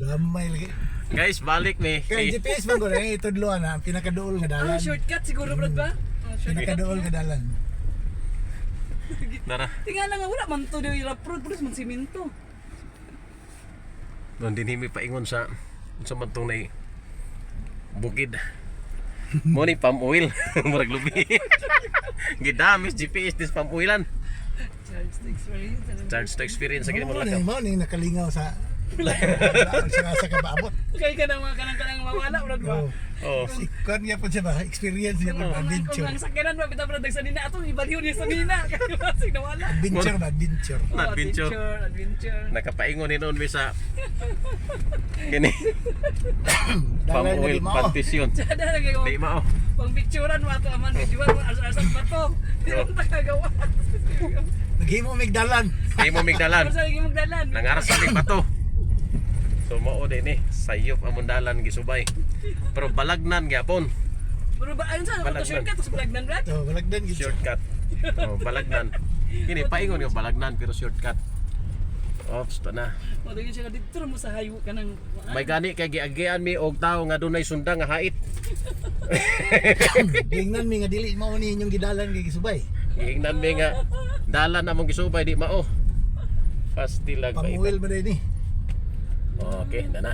Gamay lagi. Guys, balik mi. Kaya GPS man ko na itudloan na ang pinakaduol nga Ah, dalan. shortcut siguro, brad ba? Ah, shortcut. Pinakaduol nga dalan. Tara. Tingala nga wala man to di road, pulos man simento. Doon din mi paingon sa sa man tong nay bukid. Mo ni palm oil. Murag lubi. Gidamis GPS this palm oilan. Charge to experience. Ano? Charge to experience sa kini mo Mao ni lakap. mao ni nakalingaw sa sa kapaabot. Kay ka nang mga kanang mawala, brad ba? Oh. Oh. Ikuan niya po siya ba? Experience niya po, Kung adventure. ang sakyanan ba bitaw, brad, sa nina atong ibaliw niya sa nina kay basig nawala. Adventure ba? Adventure. Oh, Adventure. adventure, adventure. Nakapaingon ni noon mi sa kini palm Dalan na oil di mao. plantation. Sada lagi ko. Di mao. Pang picturean mo ato aman videoan mo asa-asa ba to. Di man ta kagawa. Naghimo migdalan. Di mo migdalan. Sa lagi magdalan. Nangaras sa mig bato. So mao din ni sayop among dalan gisubay. Pero balagnan gyapon. Pero ba ayun sa ako to Balagnan. shortcut sa balagnan, brad? Oh, balagdan gid siya. Shortcut. Oh, balagnan. Kini paingon nga balagnan pero shortcut. Ops, to na. Mo tingin siya nga didto ra mo sa highway kanang May gani kay giagian mi og tawo nga dunay sundang nga hait. Gingnan mi nga dili mao ni inyong gidalan kay gisubay. Giingnan mi nga dalan among gisubay di mao. Pastilag ba Pamuil ba ni? Okay, na na.